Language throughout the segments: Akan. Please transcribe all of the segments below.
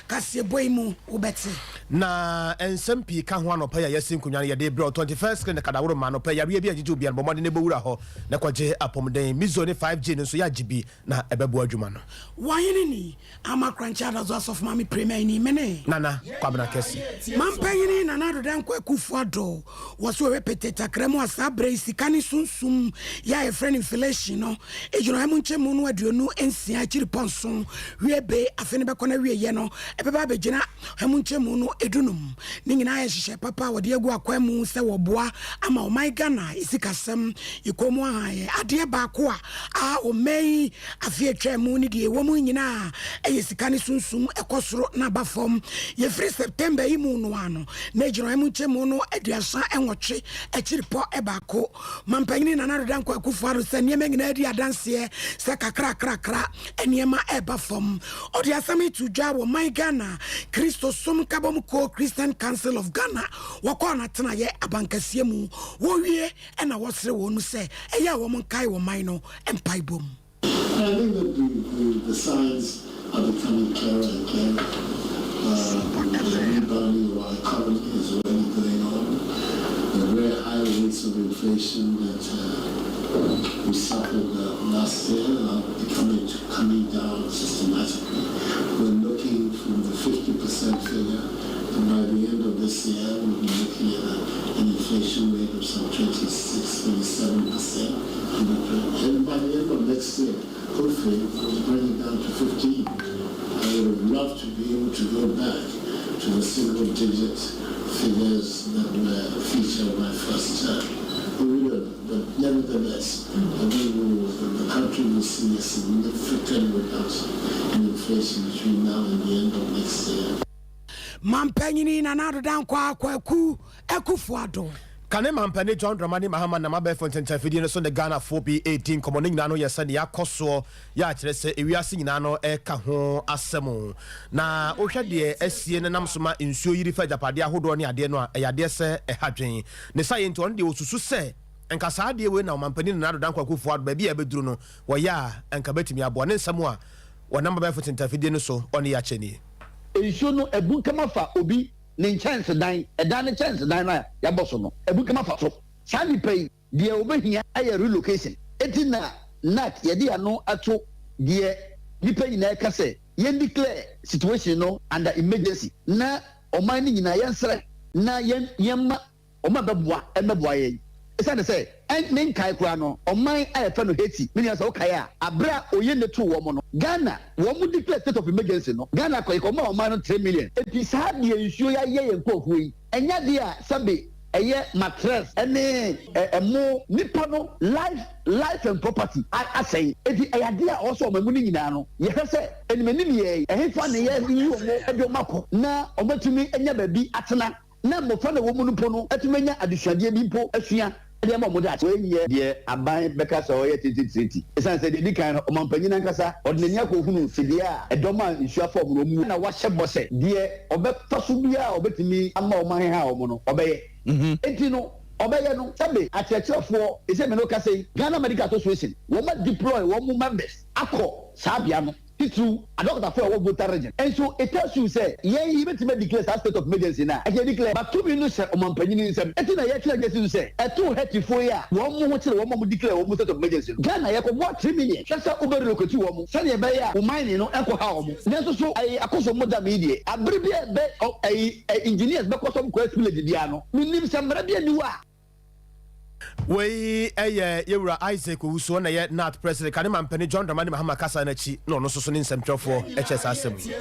Kaseɛbɔ yi mu wobɛte. Na nsɛm pii ka ho anɔpa yi a yɛasi nkonnwa no yɛde brɛ wo. 21st Clinic adaworo ma anɔpa yi yareɛ bi a ɛgyegye obiara no bɔ mmɔden na bɔ wura hɔ na kɔgye apɔmuden. Mizo ne 5G no nso yɛagye bi na ɛbɛboa adwuma no. Wahene ni, Ama Korankye Adazo Asɔfo Maame Prema ni, mene. Nana Kwabena Kɛse. Mampanyini Nana Addo Dankwa Akufo Addo wɔ so ɔhwɛ pete takra mu a saa berɛ yi sika ne sunsum yɛ a yɛfrɛ no inflation no gyina ɔha mu nkyɛmu no 26 akyiripɔ nson wie be afe no bɛkɔ n'awieɛ no ɛbɛba abɛgyina ɔha mu nkyɛmu no 15. Ne nyinaa yɛ nhyehyɛe papa a wɔde agu akwan mu sɛ wɔboa ama ɔman Ghana sikasɛm kɔ mu ahan yɛ adeɛ baako a a ɔman yi afe a atwam mu ne deɛ ɛwɔ mu nyinaa ɛyɛ sika ne sunsum ɛkɔ soro na aba fam. Yɛfiri September yi mu no ano na ɛgyina ɔha mu nkyɛmu no 38 akyiripɔ baako. Mampanyini Nana Addo Dankwa Akufo-Addo sɛ nneɛma nyinaa di adanseɛ sɛ kakrakrakra nneɛma ɛreba fam. Ɔde asɛm yi to dwa wɔ man Ghana Kristosom Nkabom Kuo Christian Council of Ghana wɔkɔɔ n'atenaeɛ abankɛseɛ mu. Wɔwie na wɔsrɛ wɔn sɛ ɛyɛ a wɔn nkae wɔn man no mpaebɔ mu. I think that the, the, the signs are becoming clearer and clearer. The rebounding of our economy is already going on. The very high rates of inflation that we suffered last year are becoming coming down systematically. We're looking from the 50% figure, and by the end of this year, we'll be looking at an inflation rate of some 26, 27%. And by the end of next year, hopefully, we'll bring it down to 15. I would have loved to be able to go back to the single-digit figures that were a feature of my first term. But we don't know. But nevertheless, I think the country will see a significant reduction in inflation between now and the end of next year. Mampanyini Nana Addo Dankwa Kwaku Akufo-Addo. Kane mampani John Dramani Mahama nam abɛɛfo ntɛntɛnfidie no so ne Ghanafoɔ bi ɛredi nkɔmmɔ no nyinaa no yɛ sɛdeɛ akɔ soɔ yɛ akyerɛ sɛ ewiase nyinaa no ɛka ho asɛm. Na wohwɛ deɛ asie no nam so ma nsuo yiri fa agyapadeɛ ahodoɔ ne adeɛ no a, ɛyɛ adeɛ sɛ ɛha dwen ne sa yɛ nti ɔno deɛ ɔsusu sɛ nka saa adeɛ wei na ɔmampanin Nana Addo Dankwa Akufo-Addo baabi a ɛbɛduru no wɔyɛ a nka bɛtumi aboa. Ne nsɛm a wɔnam abɛɛfo ntɛntɛnfidie no so ɔne yɛ akyɛ nie. Nsuo no abunkam afa obi ne nkyɛnsedan, ɛdan ne kyɛnsedan no a yɛabɔ so no abunkam afa so. Saa nipa yi deɛ wɔbɛhia ayɛ relocation. Eti na nat yɛde ano ato deɛ nipa nyinaa ka sɛ yɛn declare situation no under emergency na ɔman no nyinaa yɛnsrɛ na yɛn yɛmma ɔman bɛboa ɛmɛboa yɛn. Ɛsiane sɛ ɛn ne nkae koraa no, ɔman a yɛfrɛ no Haiti, me nua, sɛ wokae a, abere a oye ne too wɔn no, Ghana wɔn mo declare state of emergency no, Ghana kɔ yɛkɔma ɔman no 3 million. Eti saa deɛ nsuo yɛayɛ yɛn nkurɔfoɔ yi, ɛnyɛ deɛ a sɛbe ɛyɛ mattress ɛne ɛmo nipa no life and property asɛe. Eti ɛyɛ adeɛ a ɔsɔ ɔman mu no nyinaa no yɛhwɛ sɛ ɛnimanim yɛ ɛhefa ne yɛ yi wɔn ɛde wɔn akɔ na wɔn anya baabi atena na mmɔfra na wɔn mu no mpo no atumi anya adesuadeɛ bi mpo asua ɛdeɛ ma ɔmo de akyɛ. Wɔnyɛ deɛ aban bɛka sɛ ɔyɛ titititi, ɛsiane sɛ deɛ di kan no, ɔmanpanyin ankasa ɔde n'ani akɔhunu fidie a ɛdɔm a nsuo afɔ ɔmo no ɔmo na wahyɛ bɔ sɛ deɛ ɔbɛfa so biara a ɔbɛtumi ama ɔmo aheha ɔmo no ɔbɛyɛ. Eti no ɔbɛyɛ no sɛbe akyerɛkyerɛfoɔ ɛsɛ mi no kasa yi, Ghana Medical Association wɔn ma deploy wɔn mo members akɔ saa bea no, titiriw adɔkotafoɔ a ɛwɔ Volta Region. Nso it tells you sɛ yɛn yi bɛtumi declare saa state of emergency na ɛkyɛ declare, but tumi no hyɛ ɔmanpanyin nsɛm. Eti na yɛtwerɛ agye si so sɛ ɛto Haitifoɔ yi a wɔn mo ho kyerɛ wɔn a mo declare wɔn mo state of emergency no, Ghana yɛkɔboa 3 million. Hwɛ sɛ wobɛ relocate wɔn sɛdeɛ ɛbɛyɛ a wo mining no ɛnkɔ ha wɔn. Nanso so ɛyɛ akɔsɔ mo dam yi deɛ, abere bi a ɛbɛ ɛyi engineers bɛkɔ sɔm kɔ village biara no, menim sɛ mmara bi ani hɔ a. Wei ɛyɛ yɛwura Isaac Owusu na yɛ NAT president. Kane mampani John Dramani Mahama kasa n'akyi na ɔno nso so ne nsɛmtwerɛfoɔ ɛkyɛ saa asɛm yi.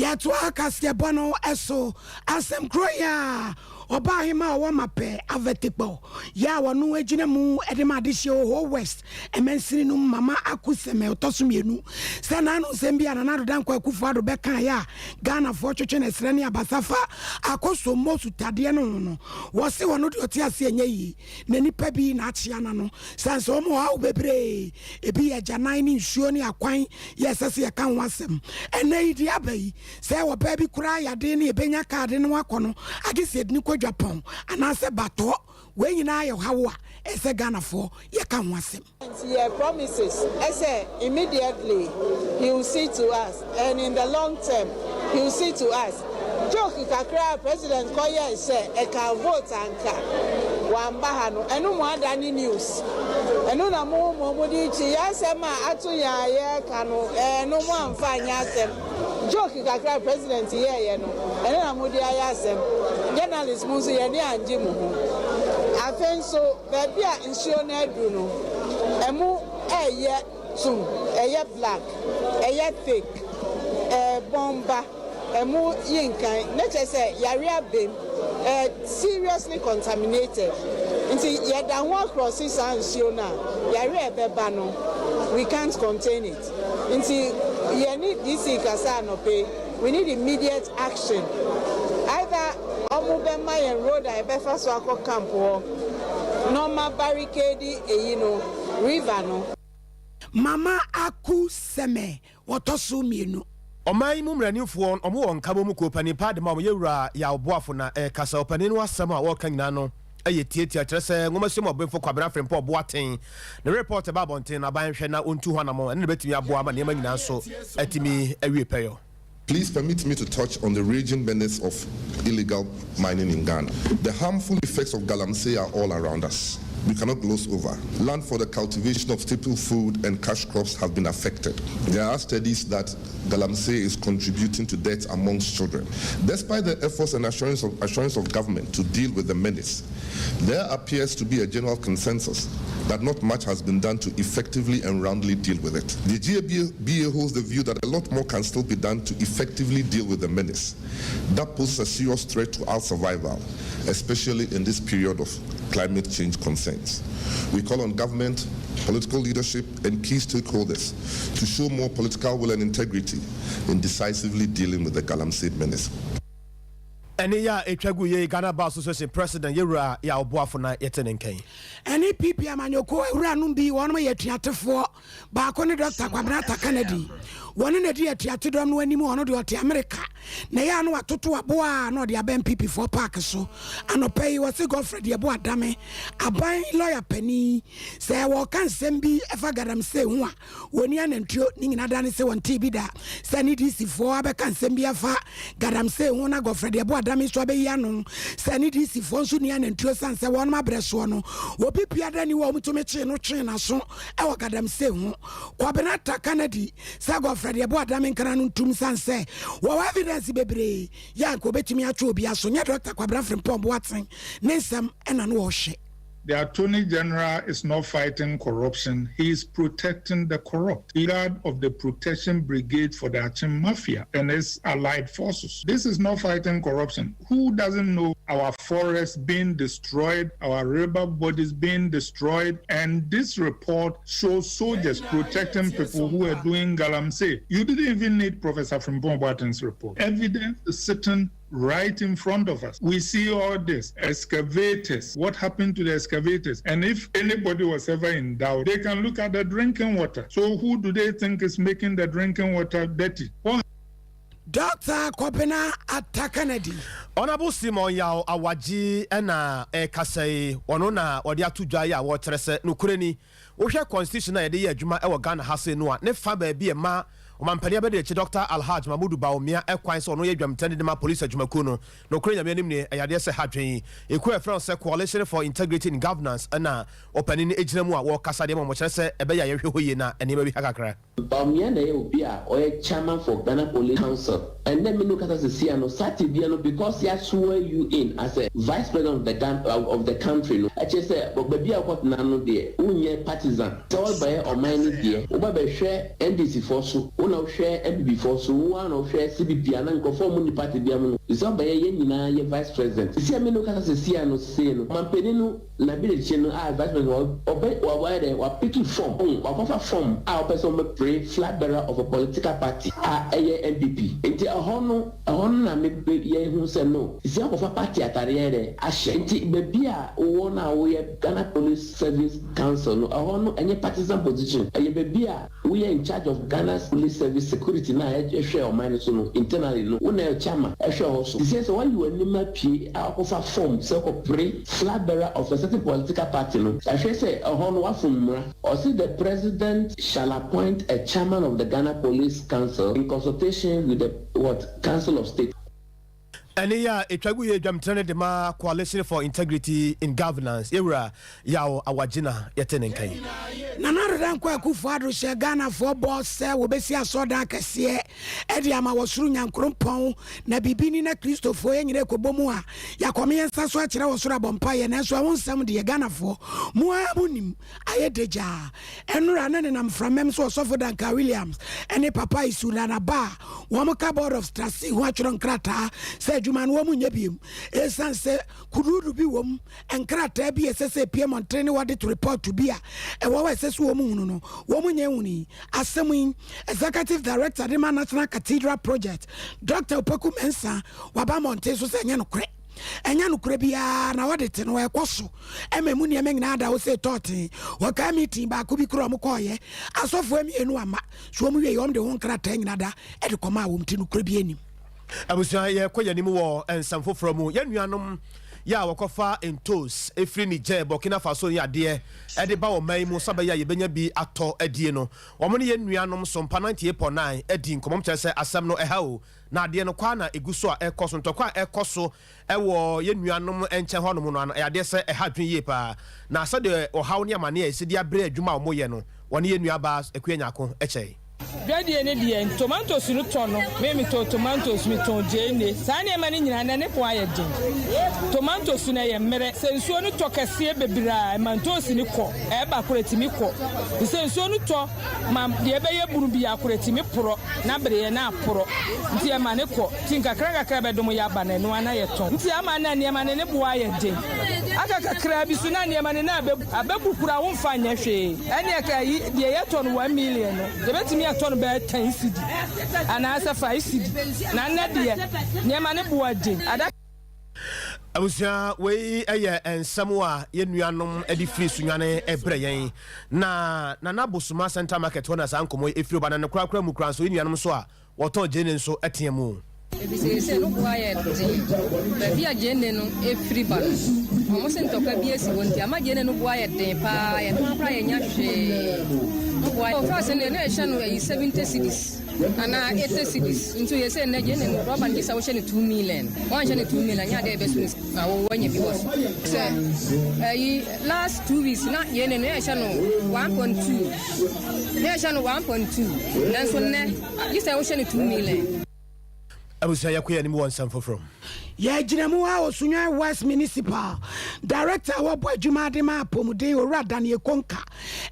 Yɛtoa kaseɛbɔ no ɛso. Asɛm koro yi a ɔbaa ahema a ɔwɔ Mapɛ Avɛtikpɔ yɛ a wɔno agyina mu de ma adehyeɛ wɔ Ho West ɛmansini no, Mama Akusɛmɛ ɔtɔ so mmienu, sɛ naano nsɛm bi a Nana Addo Dankwa Akufo Addo bɛkaeɛ a Ghanafoɔ twetwe ne serɛ ne abasafa akɔsommo sutadeɛ no ho no, wɔse wɔno deɛ ɔte ase ɛnyɛ yie na nipa bi na akyea na no sane sɛ wɔn ɔhaw bebree ebi yɛ agyanan ne nsuo ne akwan yɛ ɛsɛ sɛ yɛka ho asɛm. Ɛnɛ yi deɛ aba yi sɛ ɔbaa bi koraa yade ne yɛbɛnya kaade no akɔ no agye sɛ yɛde ne kɔ dwapɔn anaasɛ batɔ. Wei nyinaa yɛ ɔhaw a ɛsɛ Ghanafoɔ yɛka ho asɛm. Yɛ promises ɛsɛ immediately he will see to us and in the long term. He will see to us. Joke kakra a president kɔyɛɛ sɛ ɛkaa vote anka wamba ha no, ɛno mo adane news. Ɛno na mo mmom mode rekyi. Yɛn asɛm a ato yɛn a yɛreka no, ɛno mo amfa anyɛ asɛm. Joke kakra a president yɛeɛ no, ɛno na mode ayɛ asɛm. Journalist mo nso yɛn ani angye mo ho. Afei nso baabi a nsuo no aduru no, ɛmo ɛreyɛ tum, ɛyɛ black, ɛyɛ thick, ɛrebɔn ba, ɛmo yi nkan, na kyerɛ sɛ yare abam, ɛyɛ seriously contaminated. Nti yɛda ho akrɔse saa nsuo no a, yare a ɛbɛba no, we can't contain it. Nti yɛne DC kasa anɔpa yi, we need immediate action. Either ɔmo bɛma yɛn road a yɛbɛfa so akɔ camp hɔ, na ɔma barricade eyi no, river no. Mama Aku Sɛmɛ wɔtɔ so mmienu. Ɔman yi mu mmaranimfoɔ wɔn wɔ nkabom kuo panin paa de ma wɔn yɛ Wura Yaw Boafo na ɛrekasa. Ɔpanin no asɛm a ɔreka nyinaa no yɛ tiatia kyerɛ sɛ nwomasua mu ɔbenfo Kwabena Frimpong Boateng ne report ɛba abɔnten no aban nhwɛ na ɔntu ho anamɔn ɛno na ɛbɛtumi aboa ama nneɛma nyinaa nso atumi awie pɛyɔ. Please permit me to touch on the raging menace of illegal mining in Ghana. The harmful effects of galamsey are all around us. We cannot gloss over. Land for the cultivation of staple food and cash crops have been affected. There are studies that galamsey is contributing to deaths amongst children. Despite the efforts and assurance of, assurance of government to deal with the menace, there appears to be a general consensus that not much has been done to effectively and roundly deal with it. The GABA holds the view that a lot more can still be done to effectively deal with the menace. That poses a serious threat to our survival, especially in this period of climate change concerns. We call on government, political leadership, and key stakeholders to show more political will and integrity in decisively dealing with the Galamsey menace. Ɛne yɛ a ɛtwa gu yei Ghana Bar Association President yɛwura Yaw Boafo na yɛte ne nka yi. Ɛne PP amanyɔkuo awuranom bi, wɔnom yɛ atuatefoɔ. Baako ne Dɔkta Kwabena Atta Kennedy. Wɔne na di atuatedɔm no anim, ɔno deɛ ɔte Amerika. Na ɛyɛ a na watoto aboa a na ɔde aba NPP foɔ park so. Anɔpa yi wɔse Godfred Yeboah Dame, aban lɔya panin, sɛ wɔreka nsɛm bi fa Galamsey ho a, Wɔnni anantwio, ne nyina da ne se wɔntee bi da sɛ ne DC foɔ abɛka nsɛm bi afa Galamsey ho na Godfred Yeboah Dame nso abɛyi ano sɛ ne DC foɔ nso nni anantwio sane sɛ wɔnom abrɛ soɔ no obi biada nni hɔ a wɔtumi kyee no twee n'aso wɔ Galamsey ho. Kwabena Taka no adi sɛ Godfred Yeboah Dame nkra no ntum sane sɛ wɔwɔ evidence bebree yɛ a anka wɔbɛtumi atwe obi aso nyɛ Dɔkta Kwabena Frimpong Boateng ne nsɛm na na wɔhwɛ. The Attorney General is not fighting corruption, he is protecting the corrupt. Leader of the Protection Brigade for the Achim Mafia and its allied forces. This is not fighting corruption. Who doesn't know our forests being destroyed, our river bodies being destroyed, and this report shows soldiers protecting people who are doing galamsey. You didn't even need Professor Frimpong Boateng's report. Evidence is sitting right in front of us. We see all this. Excavators. What happened to the excavators? And if anybody was ever in doubt, they can look at the drinking water. So who do they think is making the drinking water dirty? What Dɔkta Kwabena Atta Kennedy. Honourable Simon Yaw Awagye na ɛrekasa yi, ɔno na ɔde ato dwa yi a wɔrekyerɛ sɛ nokorɛ ni, wohwɛ constitution a yɛde yɛ adwuma wɔ Ghana ha sei no a, ne fa baabi a ɛma Ɔmampanin Abadiakyiri Dɔkta Alhaj Mahmudu Bawumia kwan sɛ ɔno yɛ dwamtani de ma polisi adwumakuo no. Nokorɛ Nyame anim nie, ɛyɛ adeɛ sɛ ha dwen. Ekuo a yɛfrɛ no sɛ Coalition for Integrity in Governance na ɔpanin no gyina mu a wɔrekasa de ama wɔn kyerɛ sɛ ɛbɛyɛ a yɛnhwɛ hɔ yie na nneɛma bi ha kakra. Bawumia na ɛyɛ obi a ɔyɛ chairman for Ghana Police Council. Ɛnnɛ me ne wo kasa sesia no, saa tebea no because yɛ swear you in as a vice president of the Ghana of the country no, ɛkyerɛ sɛ baabi a wokɔtena no deɛ wonyɛ partisan. Sɛ worebɛyɛ ɔman no deɛ, woba bɛhwɛ NDC foɔ so, wo na wohwɛ NPP foɔ so, wo ara na wohwɛ CPP anaa nkurɔfoɔ a wɔnni party biara mu no, sɛ wobɛyɛ yɛn nyinaa yɛ vice president. Seesei a me ne wo kasa seesei a no sei no, ɔmanpanin no n'abirikyiri no a vice president no, ɔbɛ, wayɛ dɛn, wapiki form, wohu, wakɔfa form a ɔpɛ sɛ ɔbɛpere flag bearer of a political party a ɛyɛ NPP. Nti ɛhɔ no, ɛhɔ no na me, yɛhu sɛ no, seesei akɔfa party atadeɛ ayɛ dɛn, ahyɛ. Nti baabi a wowɔ no a woyɛ Ghana Police Service Council no, ɛhɔ no ɛnyɛ partisan position, ɛyɛ baabi a woyɛ in charge of Ghana's police service security no a ɛhwɛ ɔman no so no internally no, wo na ɛyɛ chairman ɛhwɛ hɔ so. Sisei sɛ woayi w'anim apue a woakɔfa form sɛ wokɔpere flag bearer of a certain political party no, ɛhwɛ sɛ ɛhɔ no woafom mmara. Ɔse the president shall appoint a chairman of the Ghana Police Council in consultation with the. what Council of State. Ɛnne yi a ɛtwa gu yɛ dwamtenani no de ma Coalition for Integrity in Governance, Yɛwura Yaw Awagye na yɛte ne nka yi. Nana Addo Dankwa Akufo Addo hyɛɛ Ghanafoɔ bɔ sɛ wɔbɛsi asɔrdan akɛseɛ de ama wɔ soro Nyankrompɔn na biribi ni na Kristofoɔ yɛn nyina ɛkɔbɔ mu a yɛakɔme yɛn nsa so akyerɛ wɔ soro abɔ mpaeɛ nanso ɛho nsɛm deɛ Ghanafoɔ mo ara mo nim ayɛ dagyaa. Ɛnora na nenam mframam sɛ Ɔsɔfo Duncan Williams ne Papa Isu Nana Ba a wɔka Board of Trustee ho atwerɛ nkrataa sɛ adwuma no wɔn nyɛ biom ɛsiane sɛ kuduudu bi wom, nkrataa bi a ɛsɛ sɛ ɛpue mmɔntene ne audit report bi a ɛwɔ hɔ a ɛsɛ sɛ wɔn hunu no wɔn nyɛ nhunui. Asɛm yi, Executive Director de ma National Cathedral Project, Dɔkta Opoku Mensah, waba mmɔnten so sɛ ɛnyɛ nokorɛ. Ɛnyɛ nokorɛ biara na audit no ɛkɔ so ma ɛmu nneɛma nyinaa da hɔ sɛ tɔɔtee. Wɔkaa meeting baako bi koraa a wɔkɔeɛ, asɔfoɔ mmienu amma, so wɔn wieeɛ wɔn de ho nkrataa nyinaa da de kɔmaa wɔn nti nokorɛ biara nnim. Abusua yɛkɔ yɛn anim wɔ nsɛm foforɔ mu. Yɛn nuanom yɛ a wɔkɔfa ntos firi Niger, Burkina Faso ne adeɛ de ba ɔman yi mu sɛ ɛbɛyɛ a yɛbɛnya bi atɔ adie no, wɔn ne yɛn nuanom Sompa 98.9 adi nkɔmmɔ kyerɛ sɛ asɛm no ɛha o. Na adeɛ no kwaa na ɛgu so a ɛrekɔ so. Ntɔkwa a ɛrekɔ so wɔ yɛn nuanom nkyɛn hɔnom no ano, ɛyɛ adeɛ sɛ ɛha adwene yie paa. Na sɛdeɛ ɔhaw ne amaneɛ a ɛsi de abrɛ adwuma a wɔyɛ no, wɔne yɛn nuabaa Akua Nyarko kyɛe. Dwadie no deɛ, ntomantos no tɔ no, me metɔn tomantos, metɔn gyeene, saa nneɛma no nyinaa nnɛ ne bo ayɛ den. Tomantos no ɛyɛ mmerɛ, sɛ nsuo no tɔ kɛseɛ bebree a, ɛma ntoosi no kɔ, ɛba koraa ɛtumi kɔ. Sɛ nsuo no tɔ ma deɛ ɛbɛyɛ bunu biara koraa ɛtumi porɔ. Na bereɛ no aporɔ nti ɛma no kɔ nti nkakra nkakra bɛdom yɛ aba no ɛno ara na yɛtɔn nti ama na nneɛma no ne boɔ ayɛ den aka kakraa bi so na nneɛma no na abɛbu abɛbu koraa womfa nyɛ hwee ɛneɛ ka ayi deɛ yɛtɔ no one million no yɛbɛtumi atɔ no bɛyɛ ten cedi anaasɛ five cedi na nnɛ deɛ nneɛma no boɔ den ada. Abusua, wei yɛ nsɛm a yɛn nuanom de firi Sunyani brɛ yɛn. Na Nana Bosoma Central Market hɔ na saa nkɔmmɔ yi firi ba, na ne korakora mu koraa nso, yɛn nuanom nso a wɔtɔn gyeene nso teɛ mu. Efisɛ seesei no bo ayɛ den. Baabi a gyeene no firi ba no, wɔn se ntɔkwa bi asi hɔ nti, ama gyeene no bo ayɛ den paa. Yɛtɔn koraa a yɛnnya hwee. No bo ayɛ. First no deɛ, na yɛhyɛ no ayi 70 cedis. Anaa 80 cedis nso yɛ sɛ nnɛ gyeene no rɔba no gye sɛ wohyɛ no 2 million woanhyɛ no 2 million nyɛ adeɛ a yɛbɛso no sika wo woanya bi wɔ so sɛ ɛyi last 2 weeks na gyeene no yɛhyɛ no 1.2 na yɛhyɛ no 1.2 nanso nnɛ gye sɛ wohyɛ no 2 million. Abusua yɛkɔ yɛn anim wɔ nsɛm foforɔ mu. Yɛgyina mu a Osunyan West Municipal Director a wɔbɔ adwuma de ma apɔmuden Owura Daniel Konka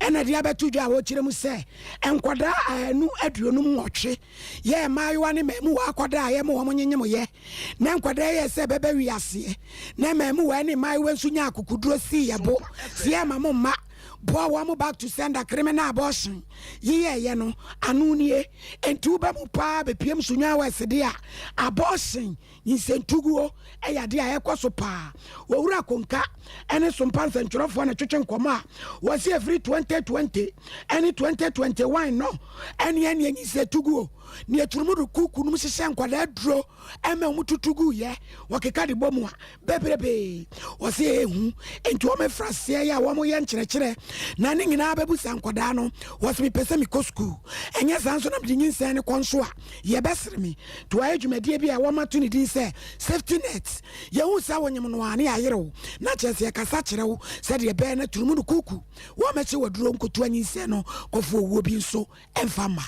ɛna de abɛto dwa a wɔkyerɛ mu sɛ nkwadaa 558 yɛ mmaayewa ne mmaamuwa akwadaa a yɛma wɔn nyenyemyɛ na nkwadaa yɛ sɛ bɛbɛ wiaseɛ na mmaamuwa ne mmaayewa nso nya akokoduro sii yɛ bo sɛ yɛma mo mma boa wɔn back to sender criminal abortion yi yɛɛyɛ no ano nie. Enti woba mu paa bɛpiem Sunyani West de a, abortion, nyinsɛntuguo, yɛ adeɛ a ɛkɔ so paa. Owura Konka ne Sompa nsɛntwerɛfoɔ na ɛtwetwe nkɔmmɔ a wɔse ɛfiri 2020 ne 2021 no ɛne ɛneɛ nyinsɛntuguo ne aturumu kuku nom hyehyɛ nkwadaa aduro ɛma wɔn tutu gu yɛ wɔkeka de bɔ mu a bebrebee. Wɔse ɛyɛ hu enti wɔn afiri aseɛ yɛ a wɔn yɛ nkyerɛkyerɛ na ne nyinaa bɛbu sa nkwadaa no. Wɔse mepɛ sɛ mekɔ sukuu, ɛnyɛ saa nso na mede nyinsɛn no kɔ nso a yɛbɛsere me. Nti wɔayɛ dwumadie bi a wɔn ato ne din sɛ safety net. Yɛhu sɛ wonyem no a ne yɛayere wo na kyerɛ sɛ yɛkasa kyerɛ wo sɛdeɛ ɛbɛyɛ na turumu no kuku wɔn mɛkye waduro nkoto anyinsɛn no kɔfo owuo bi nso ɛmfa mma.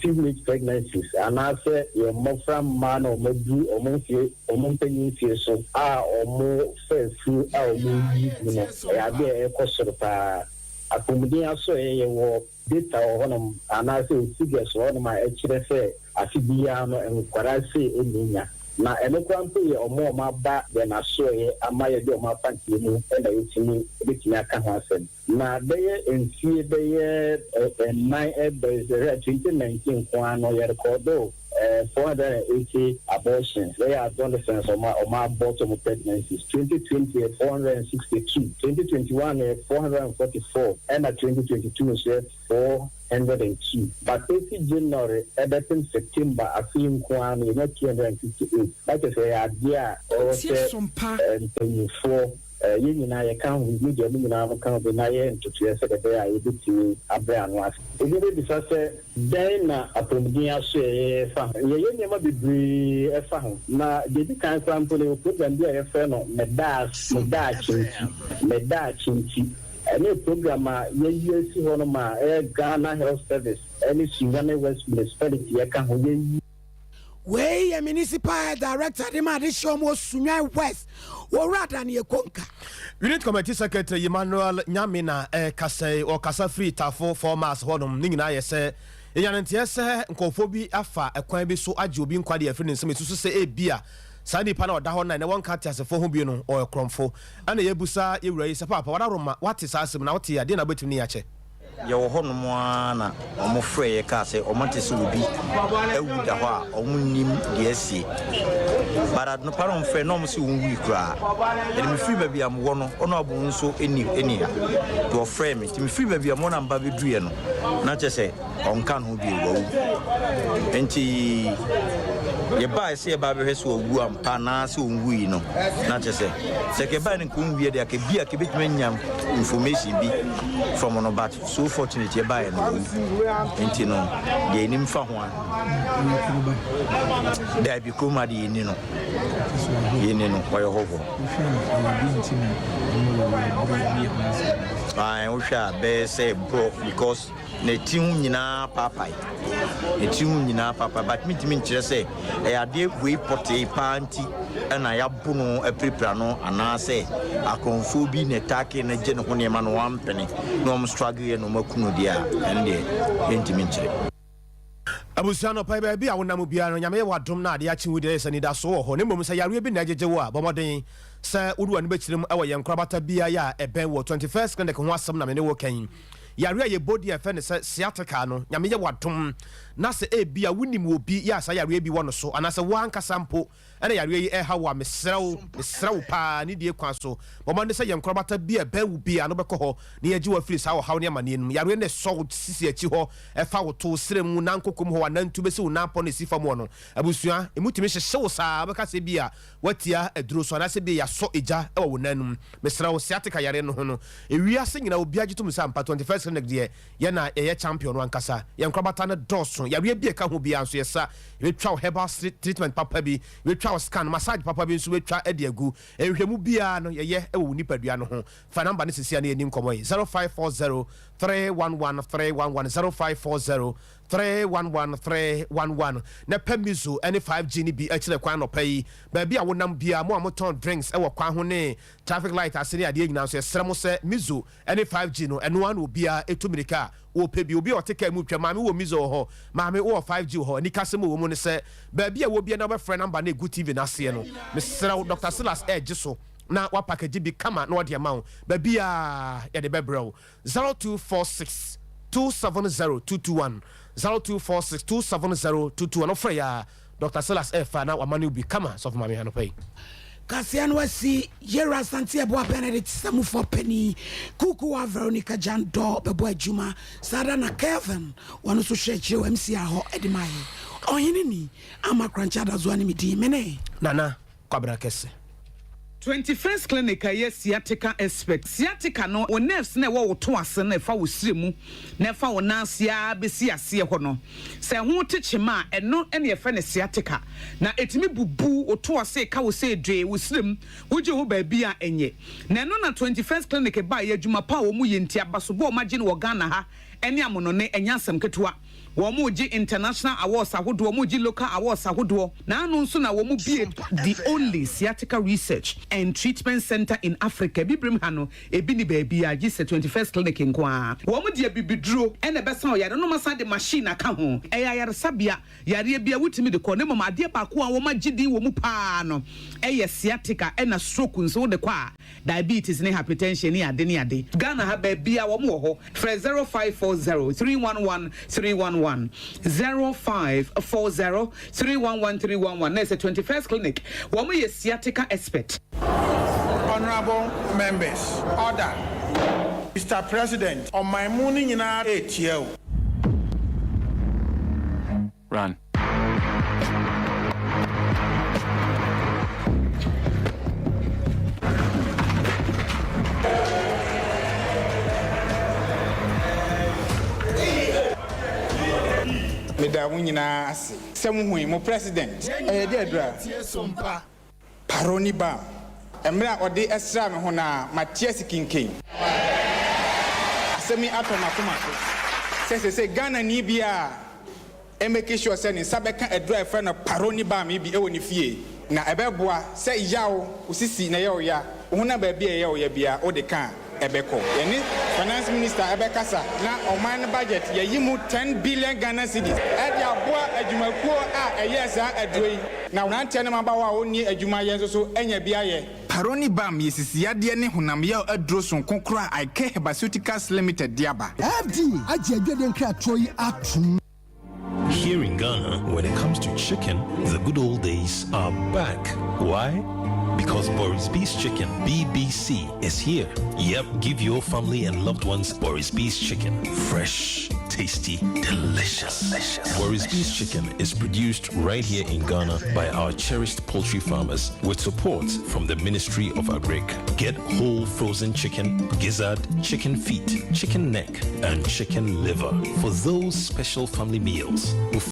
Teenage pregnancies anaasɛ yɛn mmɔfra mmaa na wɔaduru wɔn mfeɛ wɔn mpanyin mfeɛ so a wɔfa afuru a wɔyi gu no, ɛyɛ adeɛ a ɛrekɔ soro paa. Apɔmuden asoɛeɛ, yɛwɔ data wɔ hɔnom anaasɛ figures wɔ hɔnom a ɛkyerɛ sɛ afe biara no nkwadaa sei na ɛnya. Na ɛno koraa mpo yɛ wɔn a wɔaba yɛn asoɛeɛ ama yɛde wɔn afa nteɛ mu na yɛtumi bɛtumi aka ho asɛm. Na bɛyɛ mfie bɛyɛ nnan ɛbɛ sɛ 2019 nko ara no yɛrekɔɔdoo 480 abortions, bɛyɛ adolescents ɔmo a ɔmo abort ɔmo pregnancies. 2020 yɛ 462, 2021 yɛ 444, ɛna 2022 nso yɛ 402. But esi January ɛbɛpem September afe yi nko ara no yɛnya 258. Na kyerɛ sɛ ɛyɛ adeɛ a ɛwɔ sɛ mpanyinfoɔ Yɛn nyinaa yɛka ho bi, media mu nyinaa mo ka ho bi na yɛ ntotoeɛ sɛdeɛ ɛbɛyɛ a yɛbɛtumi abrɛ ano ase. Obi bɛbisa sɛ, Dɛn na apɔmuden asoɛeɛ yɛ fa ho? Yɛyɛ nneɛma bebree fa ho, na deɛ ɛdi kan koraa mpo no, yɛwɔ program bi a yɛfrɛ no Me Daakye Nti, Me Daakye Nti. Ɛno yɛ program a yɛayi asi hɔ nom a ɛyɛ Ghana Health Service ne Sunyani West Municipality ɛka ho. Yɛyi. Wei yɛ Municipal Health Director de ma adehyeɛ wɔn wɔ Sunyani West, Owura Daniel Konka. Unit Committee Secretary Emmanuel Nyame na ɛrekasa yi. Ɔrekasa firi Tafo 4 Miles hɔnom. Ne nyinaa yɛ sɛ yɛnya no nteɛ sɛ nkurɔfoɔ bi afa kwan bi so agye obi nkwa de afiri ne nsam. Yɛsusu sɛ ebia saa nipa no a ɔda hɔ no a ɛnnɛ wɔnka ateasefoɔ ho bio no, ɔyɛ korɔmfo. Ɛna yɛrebisa yɛn wura yi sɛ, Paapa, w'adaworoma, woate saa asɛm yi na wote a, deɛn na wobɛtumi ne yɛn akyɛ? Yɛwɔ hɔnom ara na wɔfrɛɛ yɛn kaa sɛ wɔate sɛ obi awu da hɔ a wɔnnim deɛ asie. But anɔpa no wɔfrɛɛ na wɔn se ɔnwui koraa. Ɛna mefiri baabi a mewɔ no, ɔno abo nso nni nni ha. Nti wɔfrɛɛ me. Nti mefiri baabi a mewɔ na meba bɛduruiɛ no, na kyerɛ sɛ ɔnka ne ho bio, wawu. Nti yɛbaeɛ sɛ yɛba abɛhwɛ sɛ wawu ampa anaasɛ ɔnwui no, na kyerɛ sɛ sɛ nka yɛbaeɛ no nka ɔnwuiɛ deɛ, anka ebia anka yɛbɛtumi anya information bi from no but so fortunate yɛbaeɛ no wawu nti no deɛ yɛnim fa ho a daabi kurom ha deɛ yɛnni no yɛnni no ɔyɛ hɔhoɔ wohwɛ a bɛyɛ sɛ borɔ because Ne ti ho nyinaa paapae. Ne ti ho nyinaa paapae but mentumi nkyerɛ sɛ ɛyɛ adeɛ wei pɔtee paa nti na yɛabo no apirapira no anaasɛ akorɔmfoɔ bi na ɛtaakee no gye ne ho nneɛma no wampene na wɔn struggle yɛ na wɔn aku no deɛ a ɛno deɛ yɛntumi nkyerɛ. Abusua anɔpa yi baabi a wonam biara no Nyame yɛ w'adom na adeɛ akye wo deɛ sɛ anidasoɔ wɔ hɔ na mmom sɛ yareɛ bi na ɛgyegye wo a bɔ mmɔden sɛ wode w'ani bɛkyerɛ mu wɔ yɛn nkorabata biaeɛ a ɛbɛn wɔ 21st Clinic ho asɛm na me ne wo reka yi. Yare a yɛbɔ din a yɛfrɛ no sɛ sciatica no, Nyame yɛ w'adom na sɛ ebia wonim obi yɛ a saa yareɛ bi wɔ no so anaasɛ wo ankasa mpo na yareɛ yi ɛreha wo a, mesrɛ wo, mesrɛ wo paa nidie kwan so, bɔ mmɔden sɛ yɛ nkorabata bi a ɛbɛn wo biara no wobɛkɔ hɔ na yɛagye wo afiri saa ɔhaw ne amaneɛ no mu. Yareɛ no ɛsɔ wo sisi akyi hɔ, ɛfa wo to, wo serɛ mu, nan koko mu hɔ, w'anantu bɛsi wo nan pɔ na ɛsi fam hɔ no. Abusua, ɛmu tumi hyehye wo saa, wobɛka sɛ ebia Woatia aduro so anaasɛ ebia yɛasɔ egya wɔ wo nan no mu. Mesrɛ wo, sciatica yareɛ no ho no, ewiase nyinaa obiara gye tom sɛ ampa 21st Clinic deɛ yɛn na yɛyɛ champion no ankasa. Yɛn nkorabata no dɔɔso, yareɛ bi a ɛka ho biara nso yɛsa. Yɛbɛtwa wo herbal treatment papa bi, yɛbɛtwa wo scan, massage papa bi nso bɛtwa de agu. Nhwehwɛmu biara no yɛyɛ wɔ wo nipadua no ho. Fa number no sisi a na yɛnni nkɔmmɔ yi, 0540 311 311, 0540 311 311 na pɛ Mizo ne 5G no bi kyerɛ kwan anɔpa yi. Baabi a wonam biara, mo a motɔn drinks wɔ kwan ho ne traffic light ase ne adeɛ nyinaa nso, yɛsrɛ mo sɛ Mizo ne 5G no, ɛno ara na obiara tu mmirika a ɔrepɛ bi. Obi a ɔte kaa mu retwa, Maame wowɔ Mizo wɔ hɔ? Maame wowɔ 5G wɔ hɔ? Anikasɛm a ɛwɔ mu ne sɛ, baabi a ɛwɔ biara na wobɛfrɛ number no a ɛgu TV no aseɛ no, mesrɛ wo, Doctor Silas regye so na wapackage bi kama na ɔde ama wo. Baabiara yɛde bɛbrɛ wo. 0246 270 221 0246 270 221 Wofrɛ yɛ a Doctor Silas ɛɛfa na wama no bi kama Sɔfo Maame anɔpa yi. Kaseɛ no asi Yera Asante Yeboah Benedict Samufoɔ Panin Kukuwa Veronica Jandor bɛbɔ adwuma saa da na Kelvin wɔno nso hwɛ akyire wɔ MCR hɔ de ma yɛ Ɔhene ni Ama Korankye Adazoa ne me din mene Nana Kwabena Kɛse. 21st Clinic a ɛyɛ sciatica expert. Sciatica no, wo nerves no a ɛwɔ wo to ase no ɛfa wo srɛ mu na ɛfa wo nan ase ara bɛsi aseɛ hɔ no, sɛ ɛho te kyema a, ɛno na yɛfrɛ no sciatica. Na ɛtumi bubu wo to ase, ɛka wo sɛ dwee, wo srɛ mu, wogye ho baabi a ɛnyɛ. Na ɛno na 21st Clinic baeɛ, adwuma pa a wɔyɛ nti, abasobɔ a wɔagye no wɔ Ghana ha ne amonɔne, ɛnyɛ asɛm ketewa. Wɔregye international awards ahodoɔ, wɔregye local awards ahodoɔ. Na ano nso na wɔn bue the only sciatica research and treatment centre in Africa. Abibirem ha no, ebi nni baabiara gye sɛ 21st Clinic nko ara. Wɔn de abibiduro na ɛbɛsa ɔyare no na wɔasan de machine aka ho. Ɛyɛ ayaresabea, yareɛ biara wotumi de kɔ. Na mmom adeɛ baako a wɔagye din wɔ mu pa ara no yɛ sciatica ɛna stroke nso wode kɔ a, Diabetes ne hypertension ne ade ne ade. Ghana ha baabiaa wɔn wɔ hɔ. Frɛ 0540 311 311, 0540 311 311 na ɛsɛ 21st clinic wɔn yɛ sciatica expert. Honourable members, order! Mister President, ɔman mu no nyinaa retie wo. Run. Yɛda mo nyinaa ase sɛ mohui mo president. Ɛyɛ deɛ adura? Paroni Balm. Mmerɛ a ɔde sraa me ho no ara, mate ase kinkin. Asɛm yi atɔ m'akoma so sɛ seesei Ghanani biara mmake sure sɛ ne nsa bɛka aduru a yɛfrɛ no Paroni Balm yi bi wɔ ne fie, na ɛbɛboa sɛ yaw, wo sisi na ɛyɛ wo ya, wo honam baabi a ɛyɛ wo ya biara wode ka a, ɛbɛkɔ. Yɛne Finance Minister bɛkasa na ɔman no budget yɛayi mu ten billion Ghana cedis de aboa adwumakuo a ɛyɛɛ saa aduro yi na mmeranteɛ ne mmabaawa a wɔnni adwuma yɛ nso so anya bi ayɛ. Paroni Balm yɛ sisiyadeɛ ne honam yaw aduro sononko korɔ a Ike Herbaceuticals Limited de aba. FDA agye adwadie nkratoɔ yi atom. Here in Ghana, when it comes to chicken, the good old days are back. Why? Because Boris B's Chicken, BBC, is here. Yep, give your family and loved ones Boris B's Chicken. Fresh, tasty, delicious. delicious. Boris B's Chicken is produced right here in Ghana by our cherished poultry farmers with support from the Ministry of Agric. Get whole frozen chicken, gizzard, chicken feet, chicken neck, and chicken liver for those special family meals.